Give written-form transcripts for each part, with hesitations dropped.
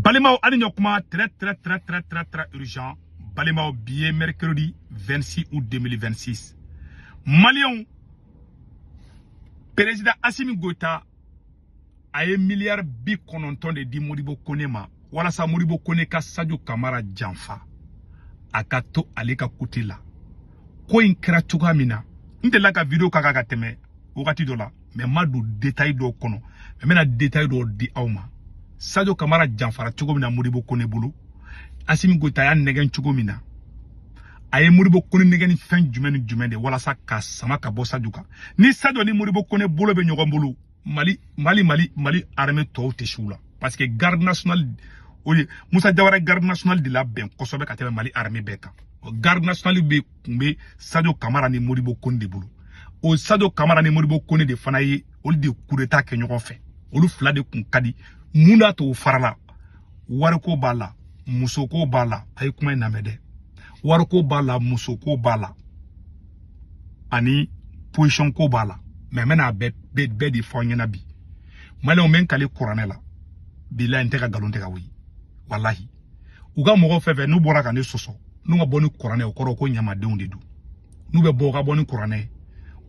Balimaw, ani ɲɔkuma, très très très très très très urgent. Balimaw, bi ye mercredi 26 août 2026. Maliyɛnw, président Assimi Goïta a ye miliyari 90 de di Modibo Kone ma walasa Modibo Kone ka Sadio Kamara janfa, a ka to ale ka côté la. Ko in kɛra cogoya min na, n delila ka vidéo k'a kan ka tɛmɛ wagati dɔ la, mais n ma don détail dɔw kɔnɔ, mais n bɛna détail dɔw di aw ma. Sadio Kamara janfara cogo min na Modibo Kone bolo, Assimi Goïta y'a nɛgɛn cogo min na, a ye Modibo Kone nɛgɛn ni fɛn jumɛn ni jumɛn de walasa ka sama ka bɔ Sadio kan. Ni Sadio ni Modibo Kone bolo bɛ ɲɔgɔn bolo, Mali Mali Mali Mali armée tɔw tɛ siw la, parce que garde nationale, o ye Musa Jawara, garde nationale de labɛn kosɛbɛ ka tɛmɛ Mali armée bɛɛ kan. Garde nationale bɛ kun bɛ Sadio Kamara ni Modibo Kone de bolo. O Sadio Kamara ni Modibo Kone de fana ye, olu de coup d'état kɛ ɲɔgɔn fɛ. Olu fila de kun ka di. Mun d'a to o farala? Wariko b'a la, musoko b'a la. A ye kuma in lamɛn dɛ. Wariko b'a la, musoko b'a la, ani position ko b'a la. Mais n bɛna a bɛɛ bɛɛ de fɔ aw ɲɛna bi. Maliyɛnw, bɛ n kali kuranɛ la, bilayi, n tɛ ka nkalon tigɛ koyi, walahi. U ka mɔgɔ fɛn fɛn n'u bɔra ka ne sɔsɔ, n'u ka bɔ ni kuranɛ, o kɔrɔ ko ɲamadenw de don. N'u bɛ bɔ, u ka bɔ ni kuranɛ ye,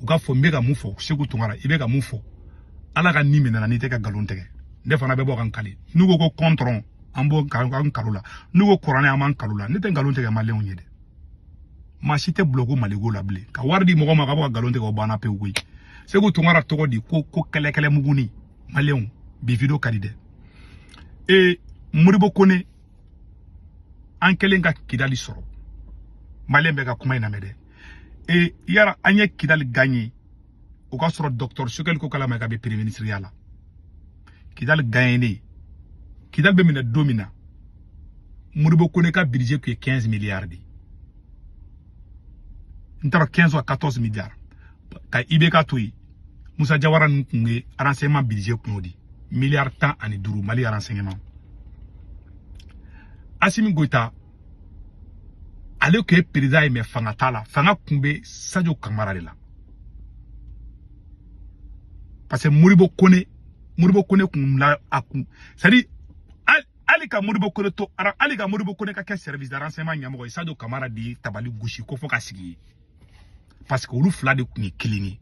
u ka fɔ n bɛ ka mun fɔ. Segu Tunkara, i bɛ ka mun fɔ, Ala ka ni minɛ n'i tɛ ka nkalon tigɛ. Ne fana bɛ bɔ ka n kali. N'u ko ko kɔntɔrɔn, an b'o an kalo la. N'u ko kuranɛ, an b'an kalo la. Ne tɛ nkalon tigɛ maliyɛnw ye dɛ. Maa si tɛ bulɔku maliko la bilen ka wari di mɔgɔ ma ka bɔ ka nkalon tigɛ, o banna pewu koyi. Segu Tunkara tɔgɔ di ko ko kɛlɛkɛlɛ muguni. Maliyɛnw, bi vidéo ka di dɛ. Ee, Modibo Kone, an kɛlen ka Kidali sɔrɔ, maliyɛn bɛ ka kuma in lamɛn dɛ. Ee, yara an ye Kidali gagné, o ka sɔrɔ docteur Choguel Kokalla Maïga bɛ premier ministre ya la. Kidali gagné ne, Kidali bɛ minɛ don min na, Modibo Kone ka budget tun ye 15 milliards de ye. N taara 15 à 14 milliards ka IBK to yen. Musa Jawara ninnu tun ye renseignement budget kun y'o di, miliyari 15, Mali renseignement. Assimi Goïta, ale tun ye président ye, mais fanga t'a la. Fanga tun bɛ Sadio Kamara de la, parce que Modibo Kone kun la a kun, c'est à dire hali ka Modibo Kone to, hali ka Modibo Kone ka kɛ service de renseignement ɲɛmɔgɔ ye, Sadio Kamara de ye tabali gosi ko fo ka sigi ye, parce que olu fila de tun ye kelen ye.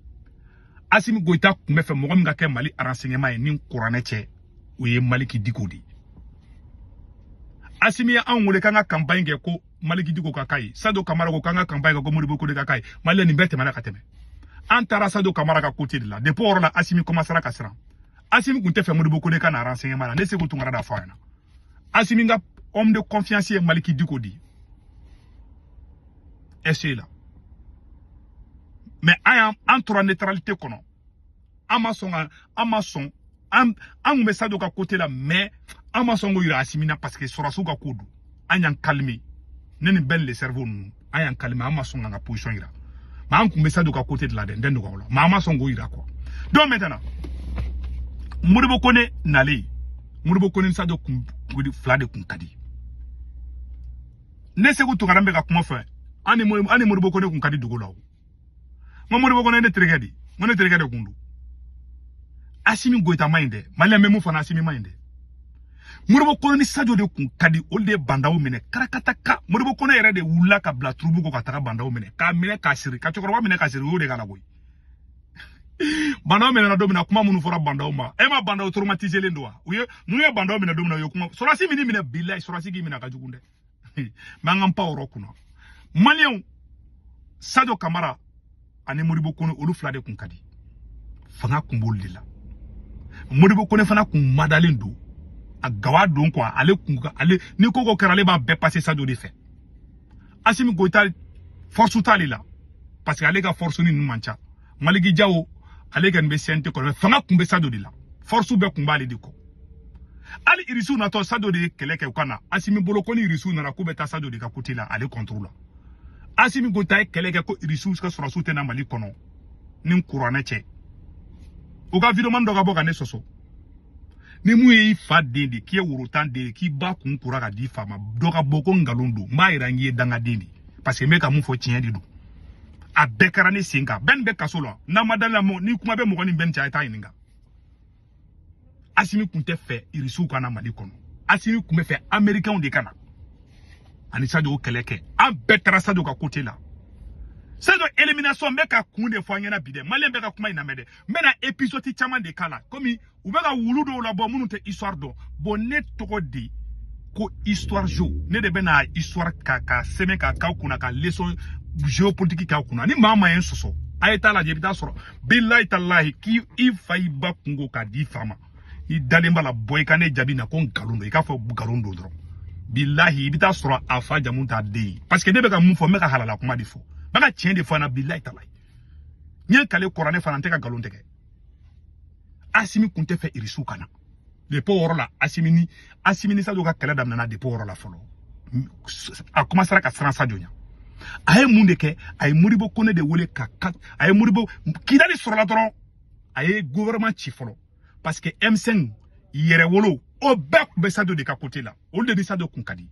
Assimi Goïta tun bɛ fɛ mɔgɔ min ka kɛ Mali renseignement ye ni kuranɛ cɛ, o ye Maliki Diko de ye. Assimi ye anw wele k'an ka campagne kɛ ko Maliki Diko ka k'a ye. Sadio Kamara ko k'an ka campagne kɛ ko Modibo Kone ka k'a ye. Maliyɛn, nin bɛɛ tɛmɛna ka tɛmɛ. An taara Sadio Kamara ka côté de la. Depuis o yɔrɔ la, Assimi commencera ka siran. Assimi tun tɛ fɛ Modibo Kone ka na renseignement la. Ne Segu Tunkara da fɔ a ɲɛna, Assimi ka homme de confiance ye Maliki Diko de ye SE la. Mais an y'an an tora neutralité kɔnɔ. An ma sɔn ka, an ma sɔn, an kun bɛ Sadio ka côté la, mais an ma sɔn k'o yira Assimi na, parce que sɔrɔsiw ka ko don. An y'an calmer, ne ni Ben le cerveau ninnu, an y'an calmer, an ma sɔn k'an ka position yira. Mais an kun bɛ Sadio ka côté de la dɛ, n tɛ nɔgɔ o la, mais an ma sɔn k'o yira quoi. Donc maintenant, Modibo Kone nalen, Modibo Kone ni Sadio kun fila de kun ka di. Ne Segu Tunkara bɛ ka kuma fɛ, an ni Modibo Kone kun ka di dugu la. O n ko Modibo Kone ne terikɛ de, n ko ne terikɛ de kun don. Assimi Goïta ma ɲi dɛ. Maliyɛn bɛ mun fana, Assimi ma ɲi dɛ. Modibo Kone ni Sadio de kun ka di. Olu de ye bandaw minɛ karakataka. Modibo Kone yɛrɛ de wulila ka bila turubu kɔ ka taga bandaw minɛ, k'a minɛ k'a siri, ka cɛkɔrɔba minɛ k'a siri. O y'o de k'a la koyi. Bandaw minɛna don min na, kuma minnu fɔra bandaw ma, e ma bandaw traumatisé don wa? U ye ninnu ye bandaw minɛ don min na, u ye kuma sɔrɔsi min minɛ, bilayi, sɔrɔsi k'i minɛ a ka jugu dɛ. Mais an k'an pan o yɔrɔ kunna. Maliyɛnw, Sadio Kamara ani Modibo Kone, olu fila de kun ka di. Fanga kun b'olu de la. Modibo Kone fana kun madalen don a gawa don quoi. Ale kun ka ale ni ko ko kɛra, ale b'a bɛɛ passer Sadio de fɛ. Assimi Goïta, force t'ale la, parce que ale ka force ni ninnu man ca. Maliki Jawo, ale kɔni bɛ CNT kɔnɔ. Fanga kun bɛ Sadio de la, force bɛɛ kun b'ale de kɔ. Hali irisiw natɔ, Sadio de ye kɛlɛ kɛ u ka na Assimi bolo ko ni irisiw nana, k'u bɛ taa Sadio de ka côté la, ale contre la. Assimi Goïta ye kɛlɛ kɛ ko irisiw ka sɔrɔsiw tɛ na Mali kɔnɔ ni kuranɛ cɛ. U ka vidéoman dɔ ka bɔ ka ne sɔsɔ, ni mun ye i fa den de k'i ye woro 10 den ye, k'i ba kun kura ka di fa ma, dɔ ka bɔ ko nkalon don, n b'a yira n ye dangaden de, parce que n bɛ ka mun fɔ, tiɲɛ de don. A bɛɛ kɛra ne sen kan. Bɛɛ nin bɛ kaso la n'a ma dala ni kuma bɛ mɔgɔ ni bɛɛ ni cɛ, a ye taa ɲininka. Asimi kun tɛ fɛ irisiw ka na Mali kɔnɔ. Assimi tun bɛ fɛ américains de ka na ani Sadio kɛlɛ kɛ. An bɛɛ taara Sadio ka côté la. Sadio élimination, n bɛ ka kun de fɔ an ɲɛna bi dɛ. Maliyɛn bɛ ka kuma in lamɛn dɛ. N bɛna épisode caman de k'a la, komi u bɛ ka wulu dɔw labɔ minnu tɛ histoire dɔn. Bon, ne tɔgɔ de ko histoire géo, ne de bɛna histoire ka sɛbɛn ka k'aw kunna, ka leçon géopolitique k'aw kunna. Ni maa maa ye n sɔsɔ, a ye taa lajɛ, i bɛ taa sɔrɔ bilayi talahi k'i i fa y'i ba kungo k'a di fa ma, i dalen b'a la, bɔ i ka ne jaabi na ko nkalon don, i k'a fɔ nkalon don dɔrɔn. Bilahi, i bɛ taa sɔrɔ a fa jamu t'a den ye, parce que ne bɛ ka mun fɔ, n bɛ ka halala kuma de fɔ, n bɛ ka tiɲɛ de fɔ an na. Bilahi talahi, n ye kale kɔrɔ, ne fana n tɛ ka nkalon tigɛ. Assimi kun tɛ fɛ irisiw ka na. Depuis o yɔrɔ la, Assimi ni Sadio ka kɛlɛ daminɛna depuis o yɔrɔ la fɔlɔ. A commencera ka siran Sadio ɲɛ. A ye mun de kɛ? A ye Modibo Kone de wele ka a ye Modibo Kidali sɔrɔla dɔrɔn, a ye gouvernement ci fɔlɔ, parce que M5 yɛrɛwolo o bɛɛ tun bɛ Sadio de ka côté la, olu de ni Sadio kun ka di.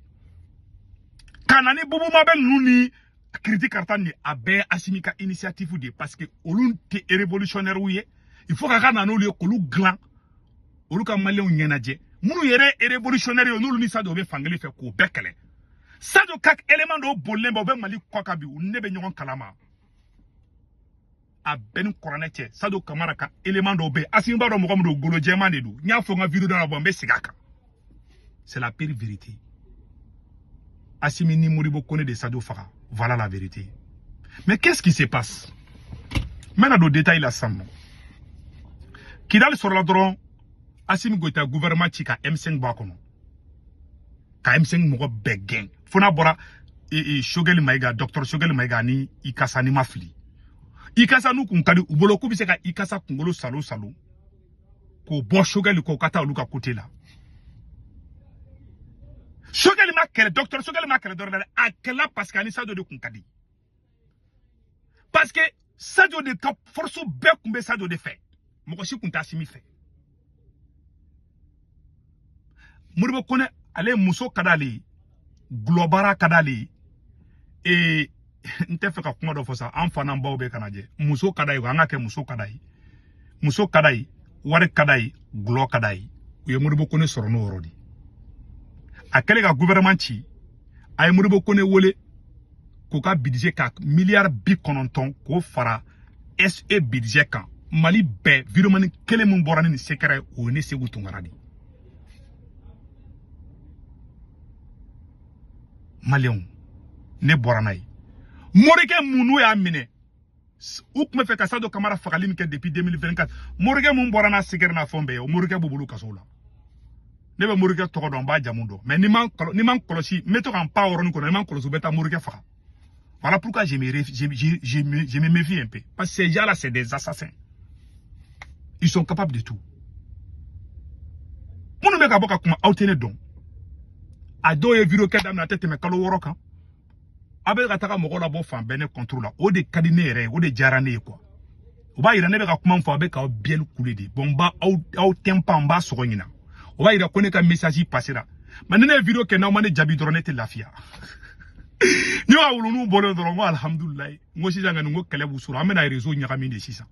Ka na ni Bubu Mabel ninnu ni Kiriti Karata ni a bɛɛ ye Assimi ka initiative de ye, parce que olu tɛ révolutionnaire ye. Il faut k'a ka na n'olu ye k'olu dilan, olu ka maliyɛnw ɲɛnajɛ. Minnu yɛrɛ ye révolutionnaire ye, n'olu ni Sadio bɛ fankelen fɛ, k'o bɛɛ kɛlɛ. Sadio ka élément dɔw bolilen bɛ, u bɛ Mali kɔ kan bi, u ni ne bɛ ɲɔgɔn kalama. A bɛɛ ni kuranɛ cɛ, Sadio Kamara ka élément dɔw bɛ yen, Assimi b'a dɔn mɔgɔ min don, golo jɛman de don. N y'a fɔ n ka vidéo dɔ la, bon, n bɛ segin a kan, c'est la pire vérité. Assimi ni Modibo Kone de Sadio faga, voilà la vérité. Mais qu'est-ce qui se passe? N bɛna don détail la sisan nɔ. Kidali sɔrɔla dɔrɔn, Assimi Goïta gouvernement ci ka M5 bɔ a kɔnɔ, ka M5 mɔgɔ bɛɛ gɛn, fo n'a bɔra Choguel Maïga, docteur Choguel Maïga ni Ikasa. Ni ma fili, Ikasa n'u kun ka di u bolo k'u bɛ se ka Ikasa kunkolo salo salo k'o bɔ Choguel kɔ, ka taa olu ka côté la. Choguel ma kɛlɛ, docteur Choguel ma kɛlɛ dɔrɔn dɛ, a kɛlɛ parce que ani Sadio de kun ka di, parce que Sadio de ka force bɛɛ kun bɛ Sadio de fɛ, mɔgɔ si kun t'a Assimi fɛ. Modibo Kone, ale muso ka d'ale ye, gulɔbaara ka d'ale ye. N tɛ fɛ ka kuma dɔ fɔ sa, an fa n'an baw bɛ ka na jɛ. Muso ka d'a ye, an ka kɛ muso ka d'a ye, muso ka d'a ye, wari ka d'a ye, gulɔ ka d'a ye. U ye Modibo Kone sɔrɔ n'o yɔrɔ de. A kɛlen ka gouvernement ci, a ye Modibo Kone wele k'u ka budget ka miliyari 90 k'o fara SE budget kan. Mali bɛɛ vidéoman kelen min bɔra ni nin secret, o ye ne Sekou Tounkara de ye. Maliyɛnw, ne bɔra n'a ye. Morikɛ mun n'u y'a minɛ, u tun bɛ fɛ ka Sadio Kamara fagali min kɛ depuis 2024, morikɛ mun bɔra n'a secret n'a fɛn bɛɛ ye, o morikɛ b'u bolo kaso la. Ne bɛ morikɛ tɔgɔ dɔn, n b'a jamu dɔn, mais ni ma n kɔlɔsi, n bɛ to ka n pan yɔrɔnin kɔnɔ, ni ma n kɔlɔsi, u bɛ taa morikɛ faga. Voilà pourquoi je me méfie un peu. Parce que ces gens-là, c'est des assassins. Ils sont capables de tout. Minnu bɛ ka bɔ ka kuma, aw tɛ ne dɔn. A dɔw ye vidéo kɛ daminɛ, a tɛ tɛmɛ kalo 6 kan. A bɛ ka taga mɔgɔw labɔ fan bɛɛ ne contre la. O de ka di ne yɛrɛ ye, o de diyara ne ye quoi. O b'a yira ne bɛ ka kuma min fɔ, a bɛ k'aw biyɛli kule de. Bon, n b'a aw tɛnpan, n b'a sɔgɔ ɲina. O b'a yira ko ne ka message passera. Mais ni ne ye vidéo kɛ, n'aw ma ne jaabi dɔrɔn, ne tɛ lafiya. Ni ka wuluninw bɔlen dɔrɔn, n ko alihamudulilayi, n ko sisan kɔni, n ko kɛlɛ b'u sɔrɔ, an bɛna réseau ɲagami de sisan.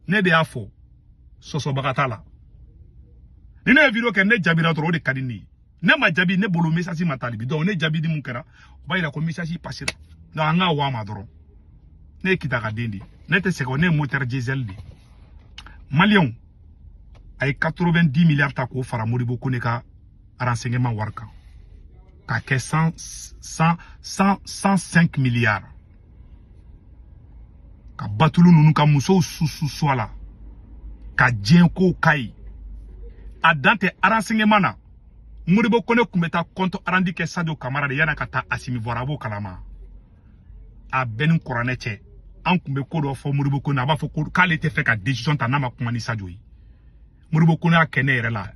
Ne de y'a fɔ, sɔsɔbaga t'a la. Ni ne ye vidéo kɛ, ne jaabira dɔrɔn, o de ka di ne ye. Ne ma jaabi, ne bolo message ma taa bi. Donc ne jaabi ni mun kɛra, o b'a yira ko message passera. Donc an k'a wa ma dɔrɔn. Ne ye Kita ka den de ye, ne tɛ sɛgɛn, ne ye moteur diesel de ye. Maliyɛnw, a ye 90 milliards ta k'o fara Modibo Kone ka renseignement wari kan, k'a kɛ 105 milliards, ka batulu ninnu ka musow susu a la, ka diɲɛ kow k'a ye. A dan tɛ renseignement na. Modibo Kone tun bɛ taa compte rendu kɛ Sadio Kamara de yan'a ka taa Assimi voir, a b'o kalama. A bɛɛ ni kuranɛ cɛ, an tun bɛ ko dɔ fɔ Modibo Kone, a b'a fɔ ko k'ale tɛ fɛ ka décision ta n'a ma kuma ni Sadio ye. Modibo Kone y'a kɛ ne yɛrɛ la,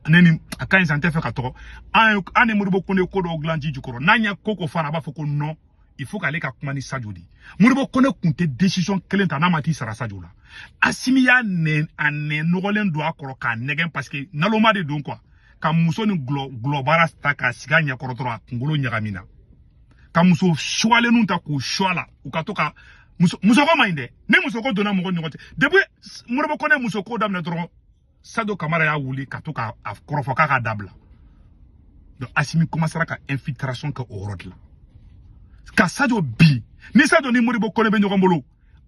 ne ni a ka ɲi sa, n tɛ fɛ ka tɔgɔ. An ni Modibo Kone ko dɔw dilan ji jukɔrɔ, n'an ye ko ko fɔ, a b'a fɔ ko non, il faut k'ale ka kuma ni Sadio de ye. Modibo Kone tun tɛ décision kelen ta n'a ma t'i sara Sadio la. Assimi y'a nɛn, a nɛn nɔgɔlen don a kɔrɔ k'a nɛgɛn, parce que naloma de don quoi. Ka muso ni gulɔbaara ta k'a sigi a ɲɛkɔrɔ dɔrɔn, a kunkolo ɲagamina. Ka muso suwalenninw ta k'u su a la, u ka to ka musoko man ɲi dɛ. Ni musoko donna mɔgɔ ni ɲɔgɔn cɛ, depuis Modibo Kone musoko daminɛ dɔrɔn, Sadio Kamara y'a wuli ka to k'a kɔrɔfɔ k'a k'a dabila. Donc Assimi commencera ka infiltration kɛ o yɔrɔ de la ka Sadio bi ni Sadio ni Modibo Kone bɛ ɲɔgɔn bolo,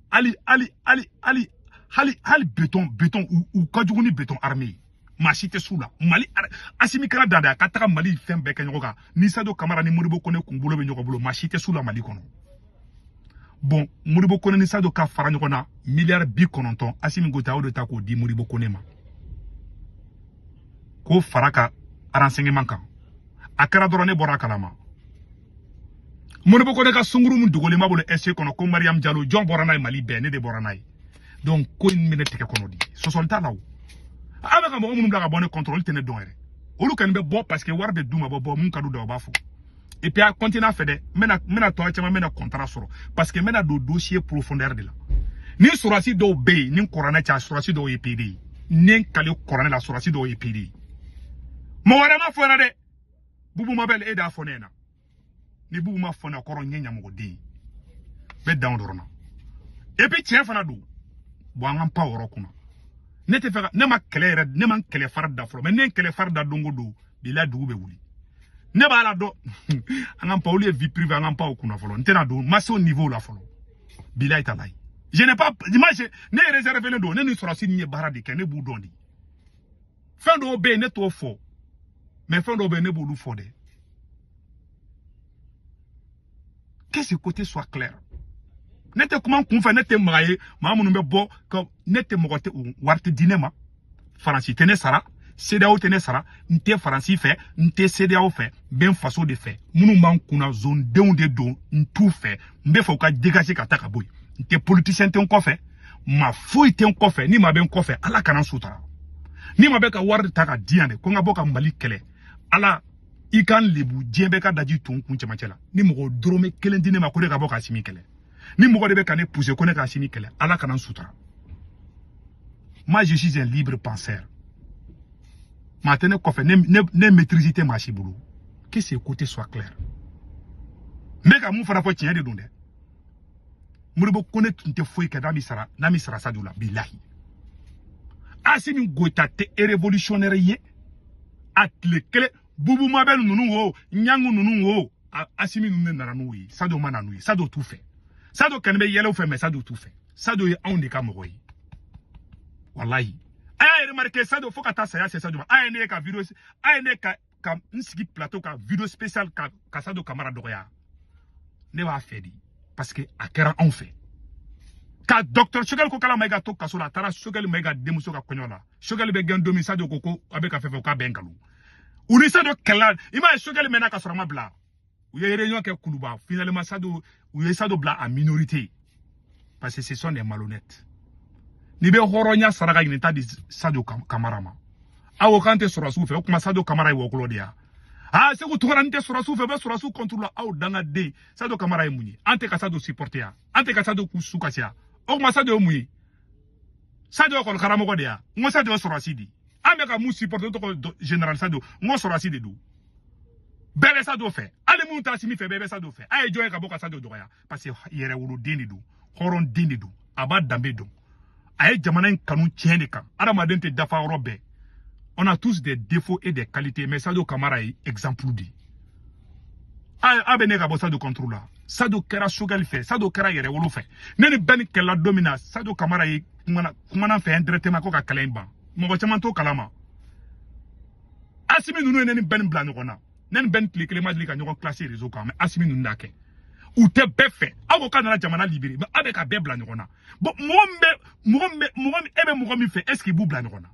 hali hali hali hali hali hali béton béton, u ka jugu ni béton armé ye, maa si tɛ s'u la. Mali Assimi kana dan dɛ, a ka taga Mali fɛn bɛɛ kɛ ɲɔgɔn kan. Ni Sadio Kamara ni Modibo Kone kunkolo bɛ ɲɔgɔn bolo, maa si tɛ s'u la Mali kɔnɔ. Bon, Modibo Kone ni Sadio ka fara ɲɔgɔn na, miliyari 90, Assimi Goïta o de ta k'o di Modibo Kone ma, k'o fara ka renseignement kan. A kɛra dɔrɔn ne bɔra a kalama. Modibo Kone ka sunkuru min dogolen b'a bolo SE kɔnɔ ko Mariam Diallo, jɔn bɔra n'a ye Mali bɛɛ? Ne de bɔra n'a ye. Donc ko in bɛ ne tɛgɛ kɔnɔ di, sɔsɔli t'a la. O a bɛ ka mɔgɔ minnu bila ka bɔ ne contre, olu tɛ ne dɔn yɛrɛ. Olu kɔni bɛ bɔ parce que wari bɛ d'u ma, bɔ mun ka d'u da, o b'a fɔ. Et puis a continuer a fɛ dɛ, n bɛna tɔ caman, n bɛna contrat sɔrɔ parce que n bɛna don dossier profondeur de la. Ni sɔrɔdasi dɔw bɛ yen, ni kuranɛ cɛ, sɔrɔdasi dɔw ye PD ye, ni n kale kuranɛ la, sɔrɔdasi dɔw ye PD ye. Mɔgɔ wɛrɛ ma fɔ ɲɛna dɛ, Bubu Mabel, e de y'a fɔ ne ɲɛna. Ni Bubu ma fɔ ne kɔrɔ, n ye ɲamɔgɔden ye, n bɛ dan o dɔrɔn na. Et puis tiɲɛ fana don. Bon, an k'an pan o yɔrɔ kunna. Ne tɛ fɛ ka ne ma kɛlɛ yɛrɛ, ne ma n kɛlɛ fari da fɔlɔ, mais ne ye n kɛlɛ fari da don o don, bilahi dugu bɛ wuli. Ne b'a la dɔn. An k'an pan, olu ye vie privée, an k'an pan o kunna fɔlɔ. N tɛna don, n ma se o niveau la fɔlɔ, bilahi talahi. Je n'ai pas, moi je ne réservé don. Ne ni sɔrɔdasi ninnu ye baara de kɛ, ne b'u dɔn de. Fɛn dɔw bɛ yen, ne t'o fɔ, mais fɛn dɔw bɛ yen, ne b'olu fɔ dɛ. Que ce côté soit clair. Ne tɛ kuma n kun fɛ, ne tɛ maga ye maa minnu bɛ bɔ ka ne tɛ mɔgɔ tɛ wari tɛ di ne ma. Faransi tɛ ne sara, CEDEAO tɛ ne sara, n tɛ Faransi fɛ, n tɛ CEDEAO fɛ, n bɛ n faso de fɛ. Minnu b'an kunna, zondenw de don, n t'u fɛ, n bɛ fɛ u ka dégager ka taa ka bɔ yen. N tɛ politicien tɛ n kɔfɛ, maa foyi tɛ n kɔfɛ. Ni maa bɛ n kɔfɛ, Ala kana n sutura. Ni maa bɛ ka wari ta ka di yan de ko n ka bɔ ka Mali kɛlɛ, Ala i ka n lebu, diɲɛ bɛɛ ka daji to n kun cɛmancɛ la. Ni mɔgɔ dɔrɔmɛ kelen di ne ma ko ne ka bɔ ka Assimi kɛlɛ, ni mɔgɔ de bɛ ka ne pousser ko ne ka Assimi kɛlɛ, Ala kana n sutura. Moi, je suis un libre penseur. Maa tɛ ne kɔfɛ, ne maîtrise tɛ maa si bolo. Que ce côté soit clair. N bɛ ka mun fana fɔ, tiɲɛ de don dɛ. Modibo Kone tun tɛ foyi kɛ n'a mi sara Sadio la, bilahi. Assimi Goïta tɛ révolutionnaire ye a tile kelen. Bubu Mabel ninnu o, Ɲangu ninnu o, Assimi ninnu de nana n'o ye, Sadio ma na n'u ye. Sadio t'u fɛ, Sadio kɔni bɛ yɛlɛ u fɛ, mais Sadio t'u fɛ. Sadio ye anw de ka mɔgɔ ye, walahi. A y'a remarqué, Sadio fo ka taa saya se Sadio ma. A ye ne ka vidéo, a ye ne ka n sigi plateau ka vidéo spécial ka Sadio Kamara dɔgɔya. Ne b'a fɛ de parce que a kɛra anw fɛ. Ka docteur Choguel ko kala Maïga to kaso la, a taara Choguel Maïga denmuso ka kɔɲɔ la. Choguel bɛ gɛn don min, Sadio ko a bɛ ka fɛn fɛn k'a bɛ nkalon. U ni Sadio kɛlɛla, i m'a ye, Choguel mɛnna ka sɔrɔ a ma bila. U ye réunion kɛ Kuluba, finalement Sadio, u ye Sadio bila en minorité parce que ce sont des malhonnêtes. N'i bɛ hɔrɔnya saraka ɲini, t'a di Sadio Kamara ma. Aw ko k'an tɛ sɔrɔdasiw fɛ, o kuma Sadio Kamara ye wɔkulɔ de ya. Ah, Segu Tunkara, n tɛ sɔrɔdasiw fɛ, bɛ sɔrɔdasiw contre la. Aw dangaden, Sadio Kamara ye mun ye? An tɛ ka Sadio supporter ya, an tɛ ka Sadio k'u su kasi ya. O kuma Sadio ye mun ye? Sadio ekɔli karamɔgɔ de ya. N ko Sadio ye sɔrɔdasi de ye. An bɛ ka mun supporter, o tɔgɔ général Sadio, n ko sɔrɔdasi de don. Bɛɛ bɛ Sadio fɛ, hali minnu t'a Assimi fɛ, bɛɛ bɛ Sadio fɛ. A ye jɔn ye ka bɔ ka Sadio dɔgɔya? Parce que yɛrɛwoloden de don, hɔrɔnden de don, a b'a danbe dɔn, a ye jamana in kanu tiɲɛ de kan. Adamaden tɛ dafa yɔrɔ bɛɛ, on a tous des défauts et des qualités, mais Sadio Kamara ye exemple de ye. A bɛ ne ka bɔ Sadio contre la. Sadio kɛra Choguel fɛ, Sadio kɛra yɛrɛwolo fɛ. Ne ni bɛɛ ni kɛlɛla don min na, Sadio Kamara ye kumana fɛ indirectement ko ka kɛlɛ in ban. Mɔgɔ caman t'o kalama. Assimi ninnu ye ne ni bɛɛ ni bila ɲɔgɔn na. Ne ni bɛɛ ni tile kelen ma deli ka ɲɔgɔn clasher réseau kan, mais Assimi ninnu y'a kɛ. U tɛ bɛɛ fɛ. Aw ko k'a nana jamana libérer, mais aw bɛ ka bɛɛ bila ɲɔgɔn na. Bon, mɔgɔ min bɛ mɔgɔ min bɛ mɔgɔ min e bɛ mɔgɔ min fɛ, est ce que i b'u bila ɲɔgɔn na?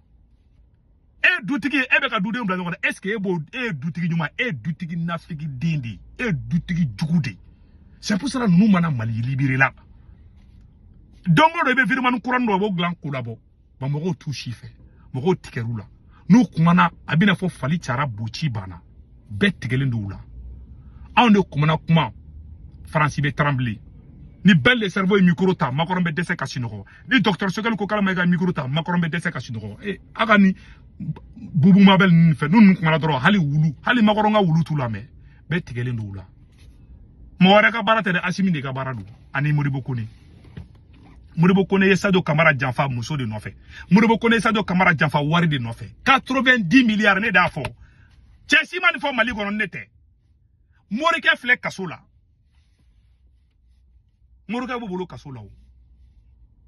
E ye dutigi ye, e bɛ ka dudenw bila ɲɔgɔn na, est ce que e b'o, e ye dutigi ɲuman, e ye dutigi nafigi den de ye, e ye dutigi jugu de ye. C'est pour cela ninnu mana Mali libérer la. Don o don i bɛ virement kuranin dɔ, i b'o dilan k'o labɔ. Bon, mɔgɔw t'u si fɛ, mɔgɔw tigɛr'u la. N'u kumana, a bɛna fɔ fali cara boci banna, bɛɛ tigɛlen don u la. Anw de kumana kuma, Faransi bɛ trembler. Ni bɛɛ le cerveau ye micro ta, Macron bɛ dɛsɛ ka sunɔgɔ. Ni docteur Choguel ko k'ale ma i ka micro ta, Macron bɛ dɛsɛ ka sunɔgɔ. E a ka ni Bubu Mabel ninnu fɛ, n'u kumana dɔrɔn, hali wulu, hali Macron ka wulu t'u lamɛn, bɛɛ tigɛlen don u la. Mɔgɔ wɛrɛ ka baara tɛ dɛ, Assimi de ka baara don ani Modibo Kone. Modibo Kone ye Sadio Kamara janfa muso de nɔfɛ. Modibo Kone ye Sadio Kamara janfa wari de nɔfɛ. 90 milliards, ne d'a fɔ. Cɛ si ma nin fɔ Mali kɔnɔ, ne tɛ. Morikɛ filɛ kaso la, morikɛ b'u bolo kaso la o,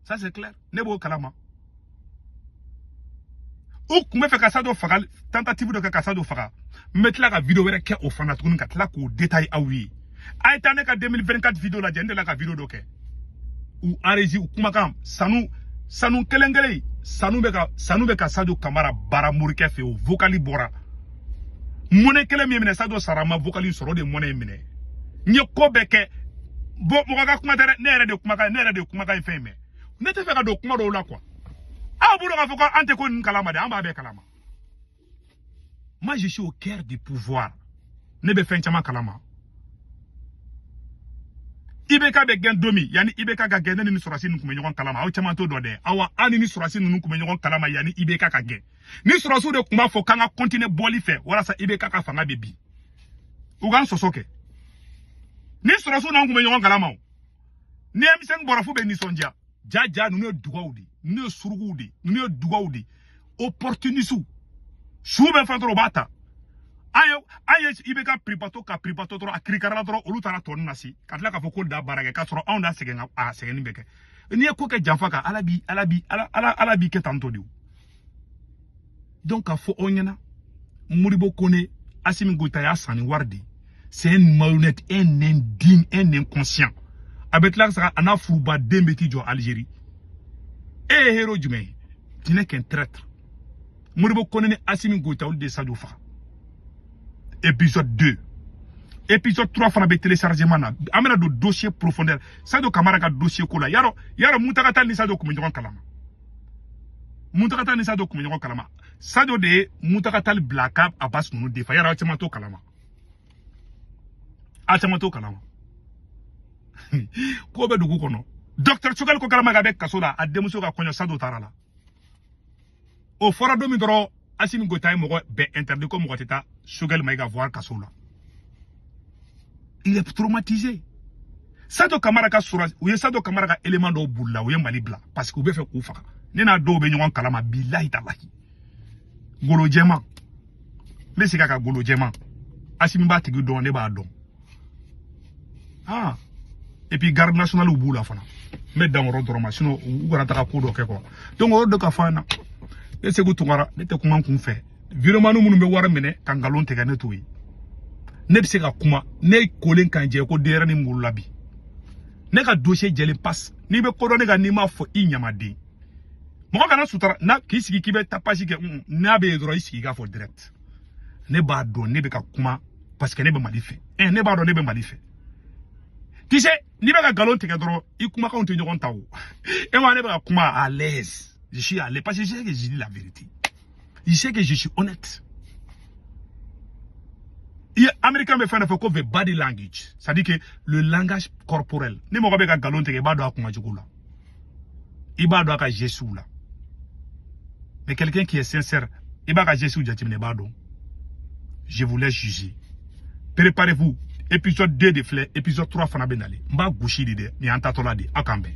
ça c'est clair, ne b'o kalama. U tun bɛ fɛ ka Sadio faga, tentative dɔ kɛ ka Sadio faga. N bɛ tila ka vidéo wɛrɛ kɛ o fana tuguni, ka tila k'o détail aw ye. A ye taa ne ka 2024 vidéo lajɛ, n delila ka vidéo dɔ kɛ. U enregistré u kumakan sanu sanu kelen kelen sanu bɛ ka sanu bɛ ka Sadio Kamara baara morikɛ fɛ. O vocal bɔra. Mɔnɛ kelen min minɛ Sadio sara ma, vocal sɔrɔ, o de ye mɔnɛ in minɛ. N ye ko bɛɛ kɛ. Bon, mɔgɔ ka kuma tɛ dɛ, ne yɛrɛ de kumakan, ne yɛrɛ de kumakan in fɛn in mɛn. Ne tɛ fɛ ka don kuma dɔw la quoi. Aw bolo k'a fɔ ko an tɛ ko ninnu kalama dɛ, an b'a bɛɛ kalama. Moi, je suis au cœur du pouvoir, ne bɛ fɛn caman kalama. IBK bɛ gɛn don min, yanni IBK ka gɛn, ne ni sɔrɔsi ninnu tun bɛ ɲɔgɔn kalama. Aw caman t'o dɔn dɛ. Awa, an ni sɔrɔsi ninnu tun bɛ ɲɔgɔn kalama yanni IBK ka gɛn. Ni sɔrɔsiw de tun b'a fɔ k'an ka continuer bɔli fɛ walasa IBK ka fanga bɛ bin, u k'an sɔsɔ kɛ. Ni sɔrɔsiw n'an tun bɛ ɲɔgɔn kalama o, ni M5 bɔra, f'u bɛ nisɔndiya. Ja ja, ninnu ye dugaw de, ninnu ye surukuw de, ninnu ye dugaw de, opportunistes. Su bɛ fɛn dɔrɔn, u b'a ta. An ye IBK piripato ka piripato dɔrɔn, a kirikarala dɔrɔn, olu taara tɔ ninnu nasi ka tila k'a fɔ ko da baara kɛ, k'a sɔrɔ anw da sɛgɛn, a sɛgɛnni bɛ kɛ. N'i ye ko kɛ janfa kan, Ala b'i Ala b'i Ala Ala Ala b'i kɛ tan tɔ de o. Donc k'a fɔ aw ɲɛna, Modibo Kone, Assimi Goïta y'a san ni wari de. C'est un marionnette, un indigne, un inconscient. A bɛ tila ka a n'a furubaden bɛ t'i jɔ Algérie. E ye héros jumɛn ye? Tu n'es qu'un traître. Modibo Kone ni Assimi Goïta, olu de ye Sadio faga. Épisode 2, épisode 3 fana bɛ téléchargement na. An bɛna don dossier profondeur, Sadio Kamara ka dossier ko la. Yarɔ yarɔ, Mountaga Tall ni Sadio tun bɛ ɲɔgɔn kalama. Mountaga Tall ni Sadio tun bɛ ɲɔgɔn kalama. Sadio de ye Mountaga Tall bila ka Abbas ninnu defa. Yarɔ, aw caman t'o kalama, aw caman t'o kalama. Ko bɛ dugu kɔnɔ. Docteur Choguel ko kalama bɛ kaso la, a denmuso ka kɔɲɔ, Sadio taara la. O fɔra don min dɔrɔn, Assimi Goïta ye mɔgɔ bɛɛ interdit ko mɔgɔ tɛ taa Choguel Maïga voir kaso la. Il est traumatisé. Sadio Kamara ka sɔrɔ, u ye Sadio Kamara ka élément dɔw bolila, u ye Mali bila parce que u bɛ fɛ k'u faga. Ne n'a dɔw bɛ ɲɔgɔn kalama, bilahi talahi. Golo jɛman, n bɛ segin a kan, golo jɛman, Assimi b'a tigi dɔn, ne b'a dɔn. Ah, et puis garde nationale b'u la fana. N bɛ dan o yɔrɔ dɔrɔn ma, sinon u kana taga ko dɔ kɛ quoi. Donc o yɔrɔ dɔ ka fɔ an ɲɛna. Ne Sekou Tounkara, ne tɛ kuma n kun fɛ. Vidéoman minnu bɛ wari minɛ ka nkalon tigɛ, ne t'o ye. Ne bɛ se ka kuma, ne kolen kan jɛ ko denyɛrɛnin wolola bi. Ne ka dossier jɛlen passe. N'i bɛ ko dɔn ne ka, n'i m'a fɔ i ɲamaden, mɔgɔ kana sutura na k'i sigi k'i bɛ tapage kɛ. N'a bɛ yen dɔrɔn, i sigi i k'a fɔ direct. Ne b'a dɔn ne bɛ ka kuma parce que ne bɛ Mali fɛ. Ne b'a dɔn ne bɛ Mali fɛ. Tu sais, n'i bɛ ka nkalon tigɛ dɔrɔn, i kumakanw tɛ ɲɔgɔn ta o. E ma, ne bɛ ka kuma à l'aise, je suis à l'aise parce que je sais que je dis la vérité, je sais que je suis honnête. I américain bɛ fɛn dɔ fɔ ko the body language, c'est à dire que le langage corporel. Ni mɔgɔ bɛ ka nkalon tigɛ, i b'a dɔn a kumacogo la, i b'a dɔn a ka gestes la. Mais quelqu'un qui est sincère, i b'a ka gestes jateminɛ, i b'a dɔn. Je vous laisse juger. Préparez-vous, épisode 2 de filɛ, épisode 3 fana bɛ nalen. N b'a gosi de dɛ, nin y'an tatɔla de. Aw k'an bɛn.